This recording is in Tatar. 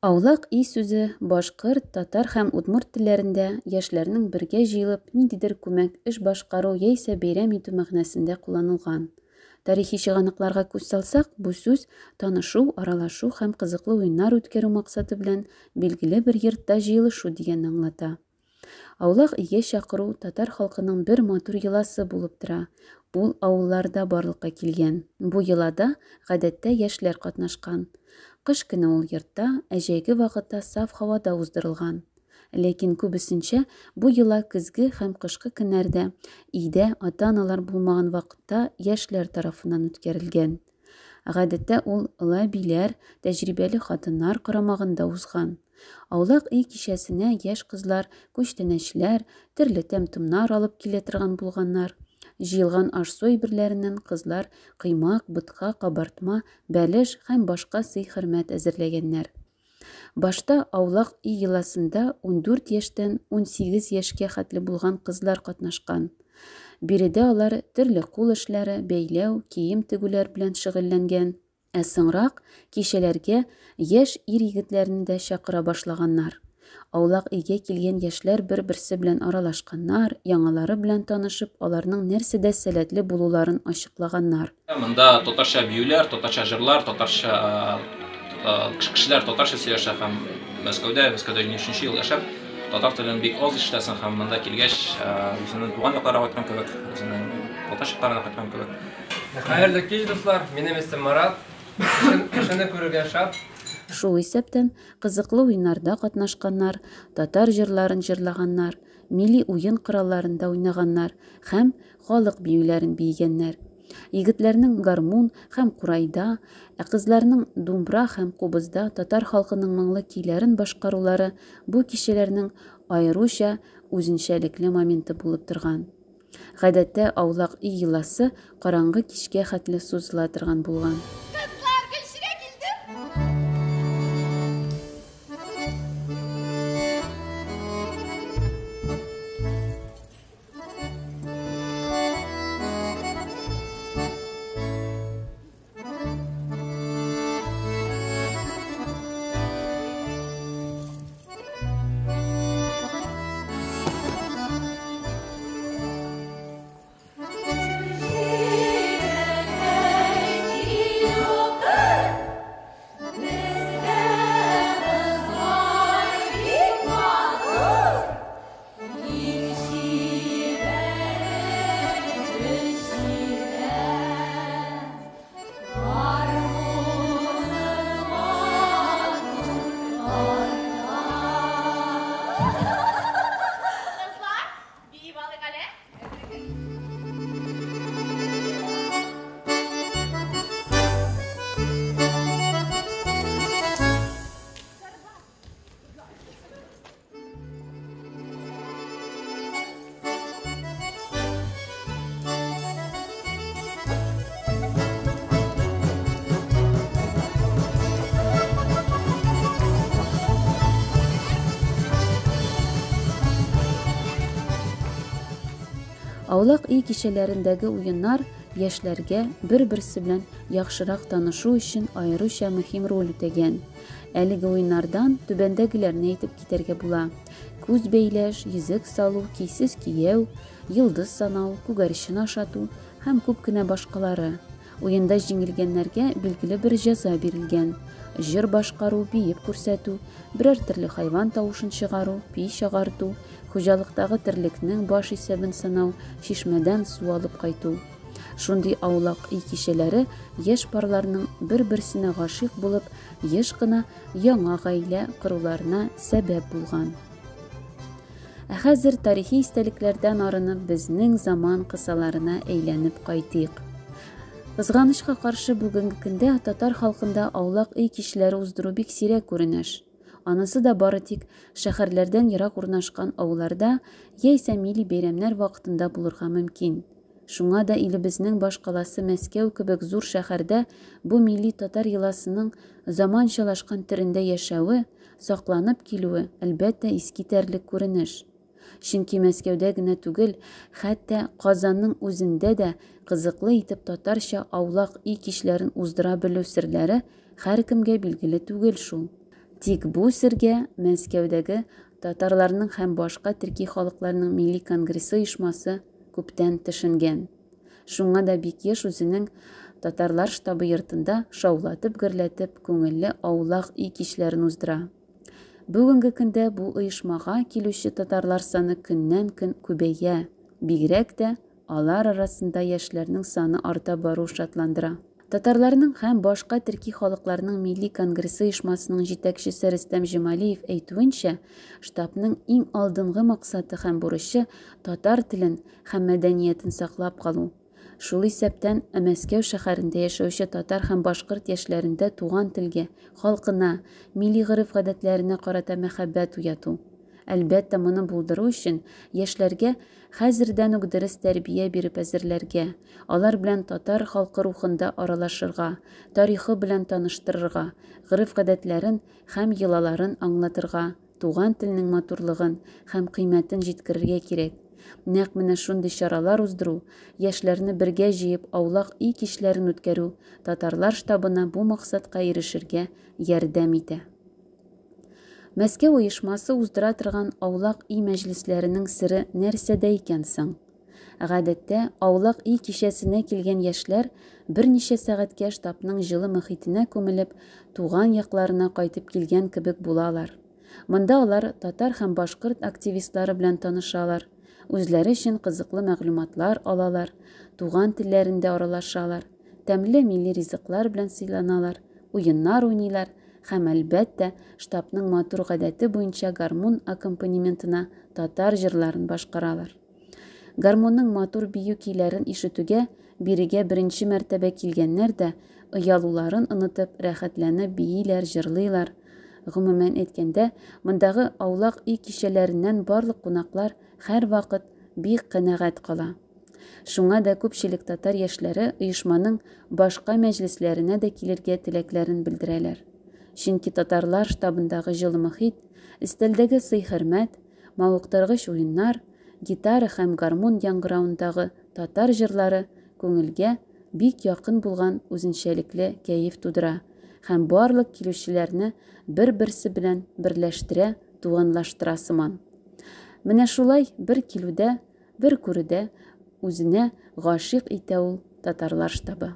Аулак өй сүзе башкорт, татар һәм удмурт телләрендә яшьләрнең бергә җыелып, ниндидер күмәк эш башкару яисә бәйрәм итү мәгънәсендә кулланылган. Тарихи чыганакларга күз салсак, бу сүз танышу, аралашу һәм кызыклы уеннар үткәрү максаты белән билгеле бер йортта җыелышу дигәнне аңлата. Аулак өйгә чакыру татар халкының бер матур йоласы булып тора. Ул авылларда барлыкка килгән. Бу йолада, гадәттә, яшьләр катнашкан. Кыш көне ул йортта, ә җәйге вакытта саф һавада уздырылган. Ләкин күбесенчә бу йола көзге һәм кышкы көннәрдә, өйдә ата-аналар булмаган вакытта яшьләр тарафыннан үткәрелгән. Гадәттә ул олы әбиләр, тәҗрибәле хатыннар карамагында узган. Аулак өй кичәсенә яшь кызлар күчтәнәчләр, төрле тәм-томнар алып килә торган булганнар. Җыелган аш-су әйберләреннән кызлар коймак, ботка, кабартма, бәлеш һәм башка сый-хөрмәт әзерләгәннәр. Башта аулак өй йоласында 14 яшьтән 18 яшькә хәтле булган кызлар катнашкан. Биредә алар төрле кул эшләре, бәйләү, кием тегүләр белән шөгыльләнгән. Ә соңрак кичәләргә яшь ир-егетләрне дә чакыра башлаганнар. Аулак өйгә килгән яшьләр бер-берсе белән аралашканнар, яңалары белән танышып, аларның нәрсәдә сәләтле булуларын ачыклаганнар. Монда татарча биюләр, татарча җырлар, татарча кешеләр татарча сөйләшә һәм Мәскәүдә, Мәскәүдә ничәнче ел яшәп, татар телен бик аз ишетәсең һәм монда килгәч, үзеңнең туган якларга кайткан кебек, үзеңнең татар чакларына кайткан кебек. Хәерле кич, дуслар! Минем исем Марат. Кешене күрергә шат. Шул исәптән, кызыклы уеннарда катнашканнар, татар җырларын җырлаганнар, милли уен коралларында уйнаганнар һәм халык биюләрен биегәннәр. Егетләрнең гармун һәм курайда, ә кызларның думбра һәм кубызда татар халкының моңлы көйләрен башкарулары бу кичәләрнең аеруча үзенчәлекле моменты булып торган. Гадәттә, аулак өй йоласы караңгы кичкә хәтле сузыла торган булган. Кызлар, көлчегә килдем! Аулак өй кичәләрендәге уеннар яшьләргә бер-берсе белән яхшырак танышу өчен аеруча мөһим роль үтәгән. Әлеге уеннардан түбәндәгеләрне әйтеп китәргә була, күз бәйләш, йөзек салу, көйсез кияү, йолдыз санау, күгәрчен ашату һәм күп кенә башкалары. Уенда җиңелгәннәргә билгеле бер җәза бирелгән, җыр башкару, биеп күрсәтү, берәр төрле хайван тавышын чыгару, пич агарту, хуҗалыктагы терлекнең баш исәбен санау, чишмәдән су алып кайту. Шундый аулак өй кичәләре яшь парларның бер-берсенә гашыйк булып, еш кына яңа гаилә коруларына сәбәп булган. Ә хәзер тарихи истәлекләрдән арынып, безнең заман кысаларына әйләнеп кайтыйк. Кызганычка каршы, бүгенге көндә татар халкында аулак өй кичләре уздыру бик сирәк күренеш. Анысы да бары тик шәһәрләрдән ерак урнашкан авылларда яисә милли бәйрәмнәр вакытында булырга мөмкин. Шуңа да илебезнең башкаласы Мәскәү кебек зур шәһәрдә бу милли татар йоласының заманчалашкан төрендә яшәве, сакланып килүе, әлбәттә, искитәрлек күренеш. Чөнки Мәскәүдә генә түгел, хәтта Казанның үзендә дә кызыклы итеп татарча аулак өй кичләрен уздыра белү серләре һәркемгә билгеле түгел шул. Тик бу сергә Мәскәүдәге татарларның һәм башка төрки халыкларның милли конгрессы оешмасы күптән төшенгән. Шуңа да бик еш үзенең Татарлар штабы йортында шаулатып-гөрләтеп күңелле аулак өй кичләрен уздыра. Бүгенге көндә бу оешмага килүче татарлар саны көннән-көн күбәя, бигрәк тә алар арасында яшьләрнең саны арта бару шатландыра. Татарларның һәм башка төрки халыкларның милли конгрессы оешмасының җитәкчесе Рөстәм Җемалиев әйтүенчә, штабның иң алдынгы максаты һәм бурычы, татар телен һәм мәдәниятен саклап калу. Шул исәптән, Мәскәү шәһәрендә яшәүче татар һәм башкорт яшьләрендә туган телгә, халкына, милли гореф-гадәтләренә карата мәхәббәт уяту. Әлбәттә, моны булдыру өчен яшьләргә хәзердән үк дөрес тәрбия биреп әзерләргә, алар белән татар халкы рухында аралашырга, тарихы белән таныштырырга, гореф-гадәтләрен һәм йолаларын аңлатырга, туган телнең матурлыгын һәм кыйммәтен җиткерергә кирәк. Нәкъ менә шундый чаралар уздыру, яшьләрне бергә җыеп аулак өй кичләрен үткәрү татарлар штабына бу максатка ирешергә ярдәм итә. Мәскәү оешмасы уздыра торган аулак өй мәҗлесләренең сере нәрсәдә икән соң? Гадәттә, аулак өй кичәсенә килгән яшьләр берничә сәгатькә штабның җылы мохитенә күмелеп, туган якларына кайтып килгән кебек булалар. Монда алар татар һәм башкорт активистлары белән танышалар, үзләре өчен кызыклы мәгълүматлар алалар, туган телләрендә аралашалар, тәмле милли ризыклар белән сыйланалар, уеннар уйныйлар һәм, әлбәттә, штабның матур гадәте буенча гармун аккомпанементына татар җырларын башкаралар. Гармунның матур бию көйләрен ишетүгә бирегә беренче мәртәбә килгәннәр дә, оялуларын онытып, рәхәтләнеп бииләр, җырлыйлар. Гомумән әйткәндә, мондагы аулак өй кичәләреннән барлык кунаклар һәрвакыт бик канәгать кала. Шуңа да күпчелек татар яшьләре оешманың башка мәҗлесләренә дә килергә теләкләрен белдерәләр. Чөнки татарлар штабындагы җылы мохит, өстәлдәге сый-хөрмәт, мавыктыргыч уеннар, гитара һәм гармун яңгыравындагы татар җырлары күңелгә бик якын булган үзенчәлекле кәеф тудыра һәм барлык килүчеләрне бер-берсе белән берләштерә, туганлаштыра сыман. Менә шулай бер килүдә, бер күрүдә үзенә гашыйк итә ул татарлар штабы.